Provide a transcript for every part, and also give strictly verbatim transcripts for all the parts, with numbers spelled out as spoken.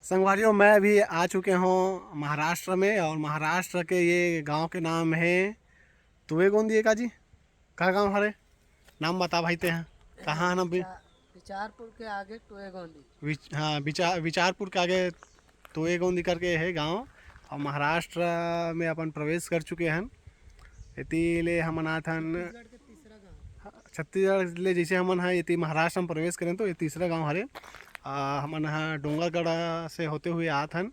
संगवारियों, मैं अभी आ चुके हूँ महाराष्ट्र में, और महाराष्ट्र के ये गांव के नाम है तुएगोंदी। का जी, का गांव हरे? नाम बता भाई ते हैं, कहाँ है ना भी? बिचारपुर के आगे टोएगोंदी। विच-, हाँ, विचार, विचारपुर के आगे टोएगोंदी करके है गांव। और महाराष्ट्र में अपन प्रवेश कर चुके हैं। एती ले हमन आथन छत्तीसगढ़ ले, जैसे हमन ह एती महाराष्ट्र में प्रवेश करें तो ये तीसरा गांव हरे। आ, हमन ह डोंगरगढ़ से होते हुए आत हन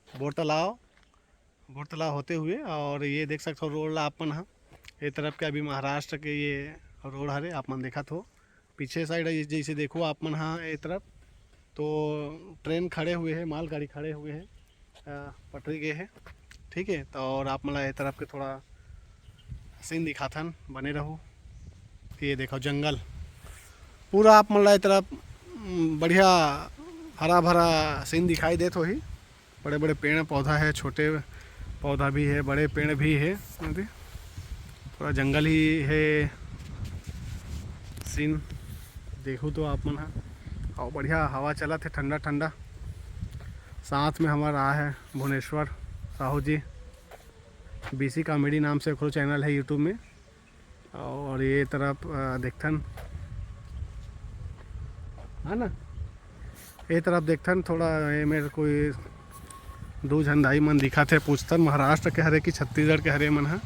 बोरतलाव, बोरतलाव होते हुए। और ये देख सकते हो रोड ला अपन ह, ये तरफ के अभी महाराष्ट्र के ये रोड हरे, आप मन देखत हो। पीछे साइड जैसे देखो आप मन ह ये तरफ, तो ट्रेन खड़े हुए है, मालगाड़ी खड़े हुए है, अ, पटरी गए है, ठीक है। तो और आप मन ला ये तरफ के थोड़ा सीन दिखाथन, बने रहो। ये देखो जंगल पूरा आप मन ला ये तरफ, उम, बढ़िया हरा भरा सीन दिखाई देत होही। बड़े बड़े पेड़ पौधा है, छोटे पौधा भी है, बड़े पेड़ भी है। पूरा जंगल ही है सीन। देखू तो आप मन ह, और बढ़िया हवा चलत है ठंडा ठंडा। साथ में हमारा आ है भुवनेश्वर साहू जी, बीसी कॉमेडी नाम से ओकरो चैनल है यूट्यूब में। और ये तरफ, अ, देखथन, है ना, ये तरफ देखथन थोड़ा, ये मेरे कोई दो झन दाई मन दिखत हे, पूछथन महाराष्ट्र के हरे कि छत्तीसगढ़ के हरे मन ह।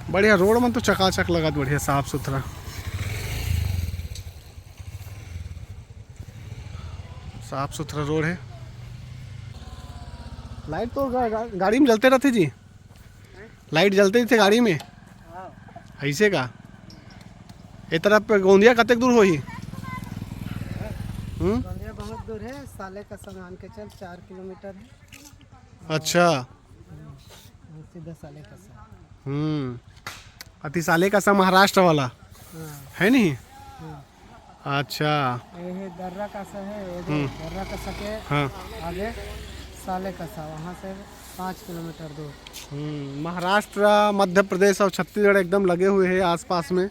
बढ़िया रोड मन तो चकाचक लगत, बढ़िया साफ सुथरा, साफ सुथरा रोड है। लाइट तो गा-, गा-, गाड़ी में जलते रहते जी। लाइट जलते ही थे गाड़ी में। हाँ। ऐसे का? ये तरफ पे गोंदिया कतेक दूर होही? हम्म? गोंदिया बहुत दूर है, साले का समान के चल चार किलोमीटर है। अच्छा। हम्म, सीधा साले का सा। हम्म। अति साले का सा महाराष्ट्र वाला हाँ। है नहीं? हाँ। अच्छा। ये है दर्रा कासा है, ये जो हम्म। दर्रा कासा के हाँ। आगे साले कासा, वहाँ से पाँच किलोमीटर दूर। हम्म, महाराष्ट्र, मध्य प्रदेश और छत्तीसगढ़ एकदम लगे हुए हैं आसपास में,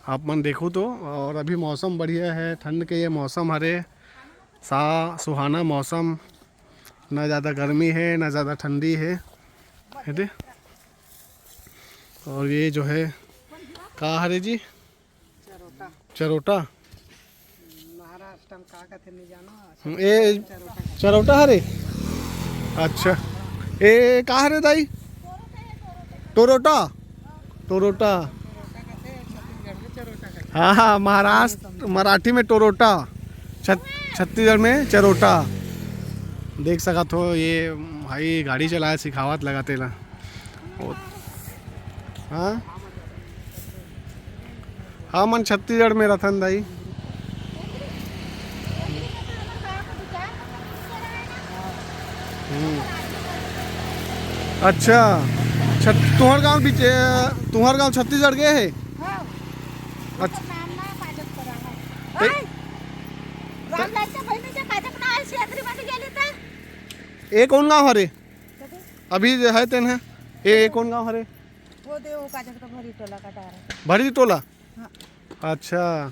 आप मन देखो तो। और अभी मौसम बढ़िया है, ठंड के ये मौसम हरे, सा सुहाना मौसम, ना ज़्यादा गर्मी है ना ज़्यादा ठंडी है, है दे? और ये जो है का हरे जी? चरोटा। चरोटा? महाराष्ट्र में का कथे नहीं जानो। हम्म, ए चरोटा। चरोटा हरे? अच्छा। ए का हरे दाई? टोरोटा? टोरोटा। हाँ हाँ, महाराष्ट्र मराठी में टोरोटा, छत-, छत्तीसगढ़ में चरोटा। देख सकत हो ये भाई गाड़ी चलाए सिखावत लगा तेला। ओ, हाँ? हमन छत्तीसगढ़ में रथन दाई। हम्म। अच्छा, छत-, तुहर गांव बीच, तुहर गांव छत्तीसगढ़ के है? हाँ। अच्छा। नाम ना काजक करा है। ए- ओए! रामलाल के बहिनी के काजक ना है, से अग्री बन गेली त। ए कौन गांव हरे? अभी जो है तेन है। ए, ए कौन गांव हरे? वो दे, वो काजक तो भरी टोला का डारा। भरी टोला? हाँ। अच्छा।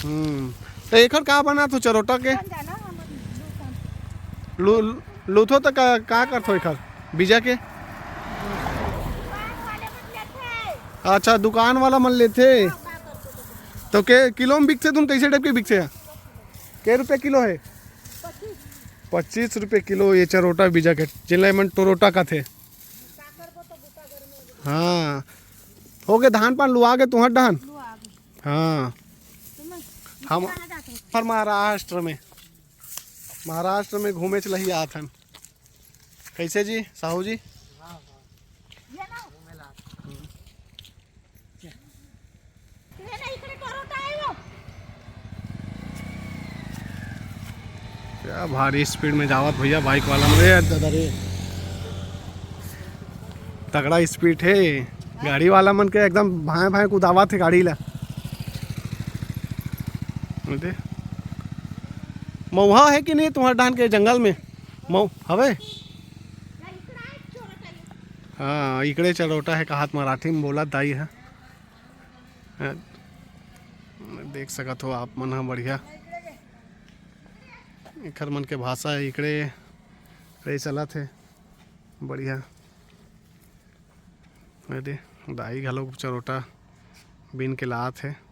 हम्म। तो एकर का बना तो चरोटा के? बन जाना, हम लू-, लूथो तो का, का करथो एकर? बीजा के? दुकान वाले मन लेथे। अच्छा, दुकान वाला मन लेथे। हाँ, का करथो तो? तो के किलो में बिकथे तुम, कैसे टाइप के बिकथे? के रुपये किलो है? पच्चीस। पच्चीस रुपये किलो ये चरोटा बीजा के, जिला मन टोरोटा कथे। हाँ, हो गए धान पान लुआ गए तुहर डहन? लुआ गए। हाँ। तुम हम कहाँ जाते हो? पर महाराष्ट्र में, महाराष्ट्र में घूमे चलही आथन। कैसे जी साहू जी? ये ना। क्या भारी स्पीड में जावत भैया बाइक वाला मन। ए दादा रे, तगड़ा स्पीड है गाड़ी वाला मन के, एकदम भाए भाए कुदावत है गाड़ी ला। दे, मऊहा है कि नहीं तुम्हारे डाहन के जंगल में? मऊ हवे? हाँ, इकड़े चरोटा है, कहात मराठी में बोला दाई है। हाँ, देख सकत हो आप मन ह बढ़िया। एखर मन के भाषा इकड़े, इकड़े चलत हे। बढ़िया। अरे, दाई घलो चरोटा बीन के लात हे।